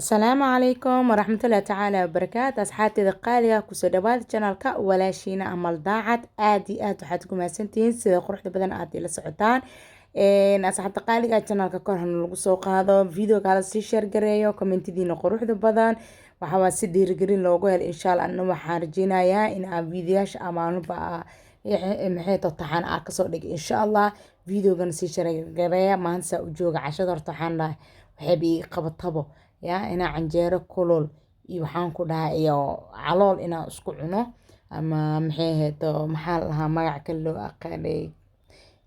Asalaamu calaykum waraxmatullaahi tacaala wabarakaatu. Asxaabteeda qaaliga, kusoo dhawaada channelka walaashiina Amal Daacad. Aad iyo aad waxaad ku mahadsantihiin sida quruxda badan aad ila socotaan. Asxaabta qaaliga, channelka kor hana lagu soo qaado, videoga hala sii share gareeyo, commentidiina quruxda badan waxaa waa si dhiirigelin loogu helo. Insha Allah anna waxaan rajeynayaa in aan videoyaasha amaanuba maxay taxaan aa kasoo dhigay. Insha Allah videogana sii share gareeya. Maanta saa u jooga cashada, horta waxaan dhahay waxayba ii qabatabo yaa inaa canjeero kulul iyo waxaan ku dhahay iyo calool inaan isku cuno, ama maxay ahayd, maxaa la dhahaa, magac kale loo aqaanay,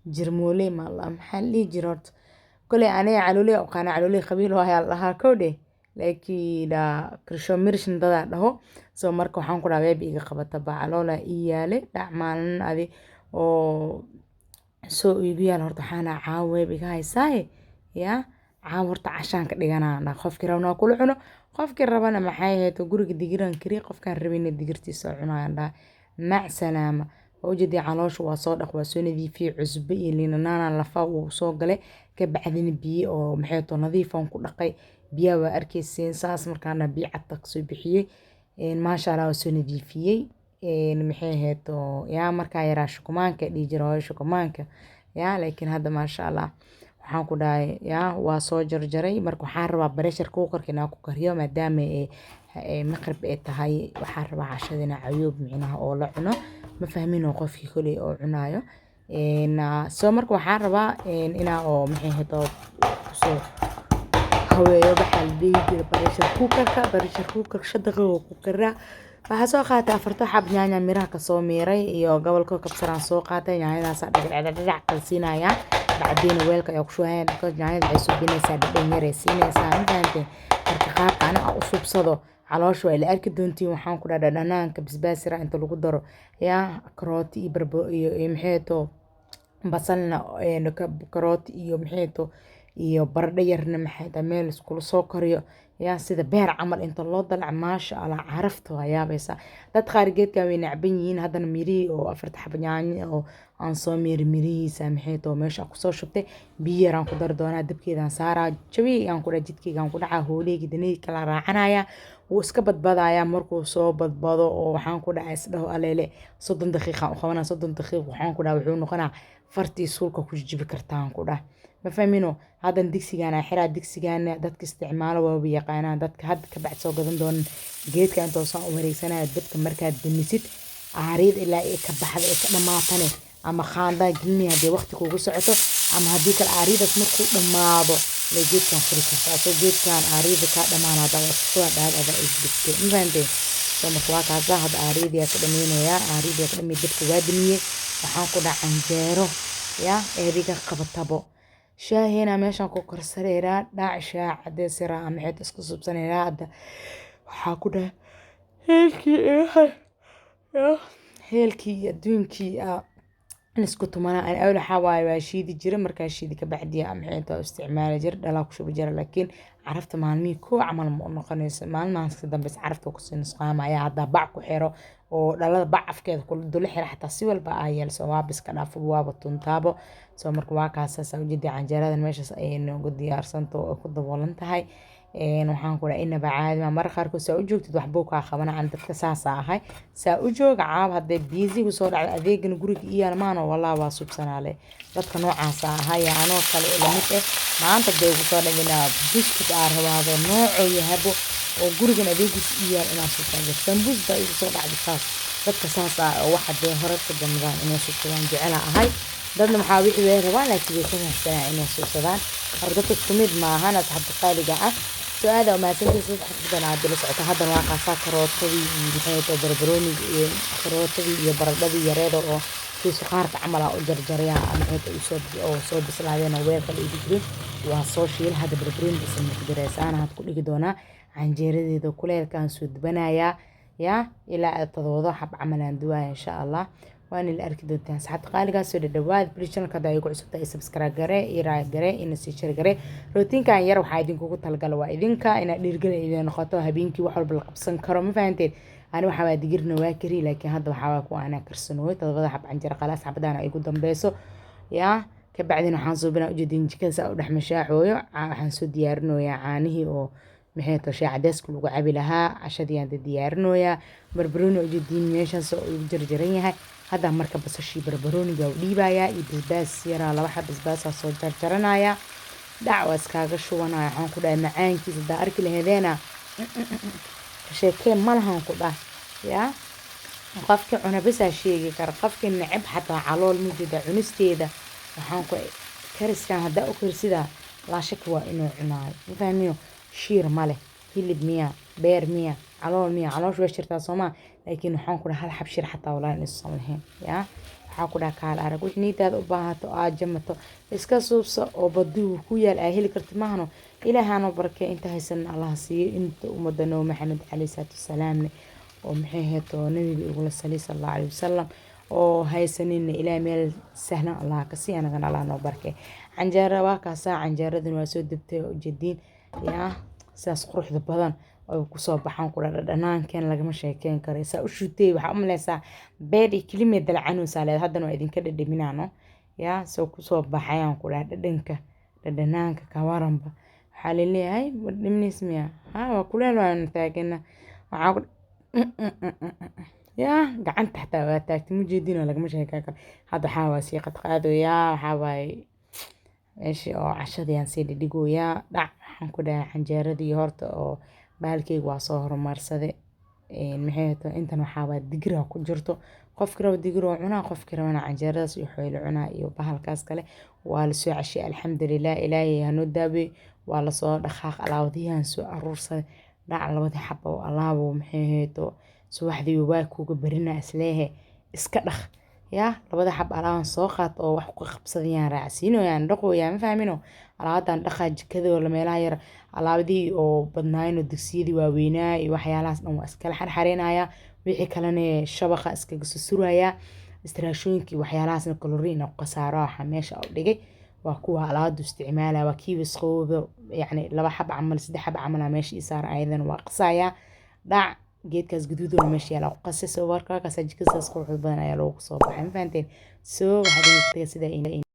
jirmoole ma la maxaa la dhihi jira. Horta koley aniga calooley aqaana, calooley qabiil waayaa la dhahaa kowdhe, laakiin karsho mirishna dadaa dhaho. So marka waxaan ku dhahay weeb iga qabataba, caloola ii yaale dhac maalin adi oo soo iigu yaal. Horta waxaan dhahay caawa weeb iga haysaaye, yaa caawa horta cashaan ka dhiganaa. Qofkii rabana waa kula cuno, qofkii rabana maxay ahayd, guriga digiraan kariye, qofkaan rabina digirtiisa cunayaan dhahay mac salaama. Waa ujeedii, caloosha waa soo dhaq, waa soo nadiifiyey, cusbo iyo liin dhanaan lafa uu soo galay. Ka bacdina biyo oo maxay too nadiif aan ku dhaqay. Biyaha waa arkayseen, saas markaana biyo cad kasoo bixiyey. Maasha Allah, waa soo nadiifiyey. Maxay ahayd oo yaa markaa yaraa shukumaanka dhihi jira hooyo shukumaanka yaa, laakiin hadda maasha Allah waxaan ku dhahay yaa waa soo jarjaray. Marka waxaan rabaa pressure cookerka inaan ku kariyo, maadaama ee maqrib ay tahay. Waxaan rabaa cashada inaan cayoob micnaha oo la cuno, ma fahmin oo qofkii koley oo cunaayo. So marka waxaan rabaa inaa oo maxay ahayd oo kusoo haweeyo, waxaa la dhihi jiray pressure cookerka. Pressure cooker 5 daqiiqo ku karaa. Waxaa soo qaatay afarta xab yaanya, miraha kasoo miiray iyo gobolka kabsaraan soo qaatay. Yaanyadaas dhagac dhagac kala siinayaa, bacdiina weelka ayaa ku shubaya, because yaanyada waxay suubinaysaa dhadhan yar ay siinaysaa, ma fahanteen? Marka qaabka ani aan u suubsado caloosha waa ila arki doontiin. Waxaan ku dhaha dhadhanaanka basbaas yar inta lagu daro, yaa karooti iyo barbo iyo maxay to basalna, karooti iyo maxay to iyo baradho yarna, maxay tahay, meel iskula soo kariyo, yaa sida beer camal inta loo dalac, maasha Allah, carafta waa yaabaysaa. Dad qaar geedkan way nacban yihiin. Haddana mirihii oo afarta xabo yaanyo oo aan soo miiri, mirihiisa maxay too meesha kusoo shubtay, biyo yaraan ku dari doonaa, dabkeedaan saaraa, jawi aan ku dhaha, jidkeygaan ku dhacaa, hooleyga danihii kala raacanaya. Wuu iska badbadayaa. Markuu soo badbado oo waxaan ku dhahay isdhaho aleele 30 daqiiqaan u qabanaa, 30 daqiiq waxaan ku dhaha wuxuu noqonaa fartii suulka ku jijibi kartaan ku dhah, ma fahmino? Haddana digsigaan aa xiraa. Digsigaana dadka isticmaalo waaba yaqaanaan, dadka hadda ka bacdi soo gadan doonan. Geedka intoo saan u wareegsanaya, dabka markaad damisid, aariid ilaa ay ka baxda ay ka dhamaatane, ama qaandaa gelini haddii waqti kugu socoto, ama haddii kale aariidaas markuu dhammaado lay geedkan furi kartaa. Soo geedkan aariida kaa dhamaana haddaa waa isku dhaad adaa isdhigtay, ma fahanteen? Soo marka waa kaasa, hadda aariidiyaa ka dhameynayaa, aariidiyaa ka dhamey, dabka waa damiyey. Waxaan ku dhaha canjeero yaa eebiga qabatabo, shaahina meeshaan ku karsaneynaa, dhac shaah cadeys yaraa ama xeet isku subsaneynaa. Hadda waxaa ku dhahay heelkii iyo adduunkii isku tumanaa. Ani awal waxaa waaye waa shiidi jira, markaa shiidi ka bacdi ama xeet isticmaali jira, dhalaa ku shubi jira, laakiin carafta maalmihii koo camal ma u noqonayso. Maalmahaas ka dambeysa carafta waa kusii nusqaamaya. Haddaa bac ku xiro oo dhalada bac afkeeda kula dul xira, xataa si walba aa yeelso, waaba iska dhaafo, waaba tuntaabo. Soo marka waa kaas, saas ujeedii, canjeeradan meeshaas ayay noogu diyaarsanto oo ku daboolan tahay. Waxaan ku dhahay inaba caadi ma. Mararka qaarkood saa u joogtid waxbuu kaa qabana. Aan dadka saasa ahay, saa u jooga caab hadday busy soo dhacdo, adeegana guriga iyo yaalmaano, wallah waa subsanaale. Dadka noocaasa ahay anoo kale ila mid eh. Maanta hadday ugu soo dhacina buskut aa rabaado noocoo yahabo oo gurigan adeegiisa i yaal inaan subsado, sambuus baa igu soo dhacday. Saas dadka saas ah oo wax hadday hore ka gamadaan inay subsadaan jecela ahay. Dadna maxaa wixii way rabaan, laakiin way ka fahsanaa inay subsadaan. Marka dadka isku mid maahan, asxaabta qaaliga ah. Soo aada umahadsantihiin sida xafladan aad ila socota. Haddana waa kaasaa, karootadii iyo maxay tahay barbarooniga iyo karootadii iyo baradhadii yareeda oo si suqaarka camal aa u jarjaraya, maxay tahay usoo oo soo bislaadeen oo weelka la igu jiray waa soo shiil. Hadda barbarooniga isna ku dareysaana had ku dhigi doonaa canjeeradeeda. Kuleelkaan soo dubanayaa yaa ilaa 7 xab camal aan duwaya, insha Allah waana la arki doontaa. Asxaabta qaaligaas, soo dhadhawaad. Please, channelka hadda ay ku cusub tahay, subscribe gare, ira gare, ina sii share gare. Rootinkan yar waxaa idinkugu talagala waa idinka inaad dhiirgelin idin noqoto, habeenkii wax walba la qabsan karo, ma fahanteen? Ani waxaa waaya digirna waa kari, laakiin hadda waxaa waaya kuwa anaa karsanooyo 7da xab canjeero qalaas, xabadaana ay ku dambeyso. Yaa kabacdina waxaan suubinaa, ujeedin jikada saa u dhex mashaaxooyo. Waxaan soo diyaarinoyaa caanihii oo maxay tahay shaah cadeyska lagu cabi lahaa. Cashadii aan diyaarinooyaa. Barbarooni ujeedin meeshaas oo igu jarjaran yahay hadda. Marka basashii barbarooniga u dhiibayaa iyo basbaas yaraa, 2 xab basbaasaa soo jarjaranaya. Dhac, waa iskaaga shubanaya. Waxaan ku dhahay macaankiisa haddaa arki laheedeena, sheekee ma lahan ku dhah. Yaa qofkii cuna bisaa sheegi kara, qofkii neceb xataa calool mujida cunisteeda. Waxaan ku kariskan haddaa u karsidaa, laa shaki waa inuu cunaayo. Ma fahmiyo? Shiir ma leh, hilib miya, beer miya, calool miya? Caloosha way shirtaa soomaa, laakiin waxaan ku dhahay hal xab shir xataa walaa inuusan lahayn. Yaa waxaa ku dhaha kaal arag wix niidaada u baahato, aad jamato, iska suubso oo badii ku yaal aa heli karti maahano. Ilaahaanoo barakee, inta haysan Allaha siiyo, inta ummadda Nabi Maxamed caleyhi salaatu wasalaamne oo maxay ahayd oo nabiga igula saliy sala Allahu caleyhi wasalam oo haysanina, Ilaah meel sahlan Allah ka sii, anagana Allah noo barakee. Canjeera waa kaasaa, canjeeradana waa soo dubtay oo ujeediin. Yaa sidaas quruxda badan oo kusoo baxaan ku dhadhanaankan lagama sheekeyn karo. Saa u shutay, waxaa u maleysaa beed iyo kelimee dalcanaysaa leed. Haddana waa idinka dhadhaminaano. Yaa soo kusoo baxayaan ku dhaha dhadhanka dhadhanaanka kawaranba. Waxaa laleeyahay dhimniis miya? Ha, waa kuleel, waanu taagana. Waxaa ku yaa gacanta xataa waa taagtay, mujeedina lagama sheekeyn karo. Hadda waxaa waa sii qadqaadayaa, waxaa waaye meeshii oo cashadii aan sii dhidhigoyaa. Dhac, waxaan ku dhahay canjeeradii horta oo bahalkeyga waa soo horumarsaday. Maxay tahay intan? Waxaa waa digiraa ku jirto. Qofkii rabo digir oo cunaa, qofkii rabana canjeeradaas iyo xoolo cunaa iyo bahalkaas kale. Waa lasoo cashiyay, alxamdulilah, Ilaahay hanoo daaweey. Waa lasoo dhaqaaq, alaabadihii aan soo aruursaday. Dhac, labadii xabo oo alaabo maxay ahayd oo subaxdii waa kuga barina isleehe iska dhaq. Yaa labada xab alaabaan soo qaat oo wax ku qabsadayaan raacsiinayaan dhaqooyaa. Ma fahmino? Alaabadan dhaqaa jikada meelaha yar, alaabadihii oo badnaayeen oo digsiyadii waaweynaa iyo waxyaalahaas dhan waa iskala xarxareynayaa. Wixii kalena shabaqa iskaga susurayaa. Istiraashooyinkii waxyaalahaasna chlorine ku khasaaro waxaa meesha u dhigay. Waa kuwa alaabadu isticmaalaya, waa kii wasaqooba, yacni 2 xab camal, 3 xab camal aa meesha ii saaran, ayadana waa qasayaa. Dhac, geedkaas gaduud oo meesha yaala ku qasay. Soo warka kaas jikada saas quruxda badan ayaa loogu soo baxay. Ma fahanteen? Soo waxaad sida.